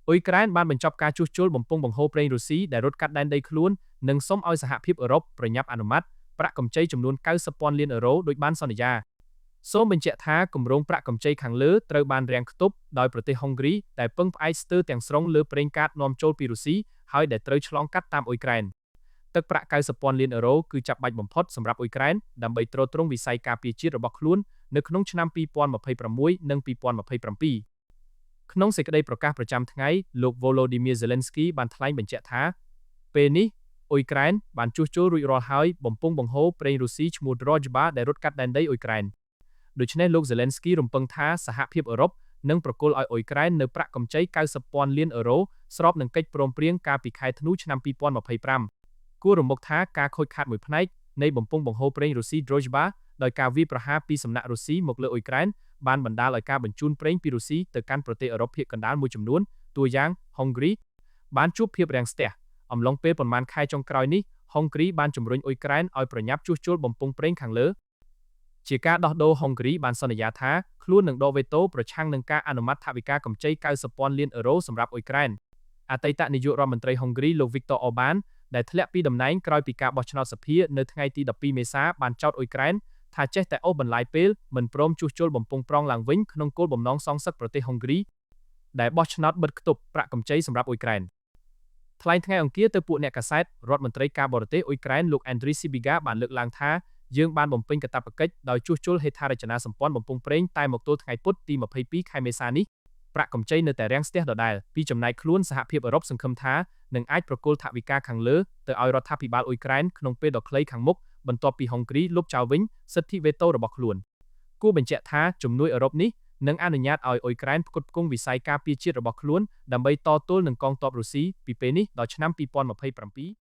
អ៊ុយក្រែនបានបញ្ចប់ការជួសជុលបំពង់បង្ហូរប្រេងរុស្ស៊ីដែលរត់កាត់ដែនដីខ្លួននិងសុំឲ្យសហភាពអឺរ៉ុបប្រញាប់អនុម័តប្រាក់កម្ចីចំនួន90ពាន់លានអឺរ៉ូដោយបានសន្យាសូមបញ្ជាក់ថាគម្រោងប្រាក់កម្ចីខាងលើត្រូវបានរាំងខ្ទប់ដោយប្រទេសហុងគ្រីដែលពឹងផ្អែកស្ទើរទាំងស្រុងលើប្រេងកាតនាំចូលពីរុស្ស៊ីហើយដែលត្រូវឆ្លងកាត់តាមអ៊ុយក្រែនទឹកប្រាក់90ពាន់លានអឺរ៉ូគឺចាំបាច់បំផុតសម្រាប់អ៊ុយក្រែនដើម្បីទ្រទ្រង់វិស័យការពារជាតិរបស់ខ្លួននៅក្នុងឆ្នាំ2026និង2027ក្នុងសេចក្តីប្រកាសប្រចាំថ្ងៃលោក Volodymyr Zelensky បានថ្លែងបញ្ជាក់ថាពេលនេះអ៊ុយក្រែនបានជួសជុលរួចរាល់ហើយបំពង់បង្ហូរប្រេងរុស្ស៊ីឈ្មោះ Drozhba ដែលរត់កាត់ដែនដីអ៊ុយក្រែនដូច្នេះលោក Zelensky រំពឹងថាសហភាពអឺរ៉ុបនឹងប្រគល់ឲ្យអ៊ុយក្រែននូវប្រាក់កម្ចី90ពាន់លានអឺរ៉ូស្របនឹងកិច្ចព្រមព្រៀងកាលពីខែធ្នូឆ្នាំ2025គួររំលឹកថាការខូចខាតមួយផ្នែកនៃបំពង់បង្ហូរប្រេងរុស្ស៊ី Drozhba ដោយការវាយប្រហារពីសំណាក់រុស្ស៊ីមកលើអ៊ុយក្រែនបានបណ្ដាលឲ្យការបញ្ជូនប្រេងពីរុស្ស៊ីទៅកាន់ប្រទេសអឺរ៉ុបភាគកណ្ដាលមួយចំនួនតួយ៉ាងហុងគ្រីបានជួបភាពរាំងស្ទះអំឡុងពេលប៉ុន្មានខែចុងក្រោយនេះហុងគ្រីបានជំរុញអ៊ុយក្រែនឲ្យប្រញាប់ជួសជុលបំពង់ប្រេងខាងលើជាការដោះដូរហុងគ្រីបានសន្យាថាខ្លួននឹងដកវេតូប្រឆាំងនឹងការអនុម័តថវិកាកម្ចី90ពាន់លានអឺរ៉ូសម្រាប់អ៊ុយក្រែនអតីតនាយករដ្ឋមន្ត្រីហុងគ្រីលោកវីកត័រអូបានដែលធ្លាក់ពីតំណែងក្រោយពីការបោះឆ្នោតសភានៅថ្ងៃទី12មេសាបានចោទអ៊ុយក្រែនថាចេះតែអូសបន្លាយពេលមិនព្រមជួសជុលបំពង់ប្រងឡើងវិញក្នុងគោលបំណងសងសឹកប្រទេសហុងគ្រីដែលបោះឆ្នោតបិទខ្ទប់ប្រាក់កម្ចីសម្រាប់អ៊ុយក្រែនថ្លែងថ្ងៃអង្គារទៅពួកអ្នកកាសែតរដ្ឋមន្ត្រីការបរទេសអ៊ុយក្រែនលោក Andriy Sybiga បានលើកឡើងថាយើងបានបំពេញកាតព្វកិច្ចដោយជួសជុលហេដ្ឋារចនាសម្ព័ន្ធបំពង់ប្រេងតែមកទល់ថ្ងៃពុធទី22ខែមេសានេះប្រាក់កម្ចីនៅតែរាំងស្ទះដដែលពីចំណែកខ្លួនសហភាពអឺរ៉ុបសង្ឃឹមថានឹងអាចប្រគល់ថវិកាខាងលើទៅឲ្យរដ្ឋាភិបាលអ៊ុយក្រែនក្នុងពេលដ៏ខ្លីខាងមុខបន្ទាប់ពីហុងគ្រីលុបចោលវិញសិទ្ធិវេតូរបស់ខ្លួនគួរបញ្ជាក់ថាជំនួយអឺរ៉ុបនេះនឹងអនុញ្ញាតឲ្យអ៊ុយក្រែនផ្គត់ផ្គង់វិស័យការពារជាតិរបស់ខ្លួនដើម្បីតទល់នឹងកងទ័ពរុស្ស៊ីពីពេលនេះដល់ឆ្នាំ2027។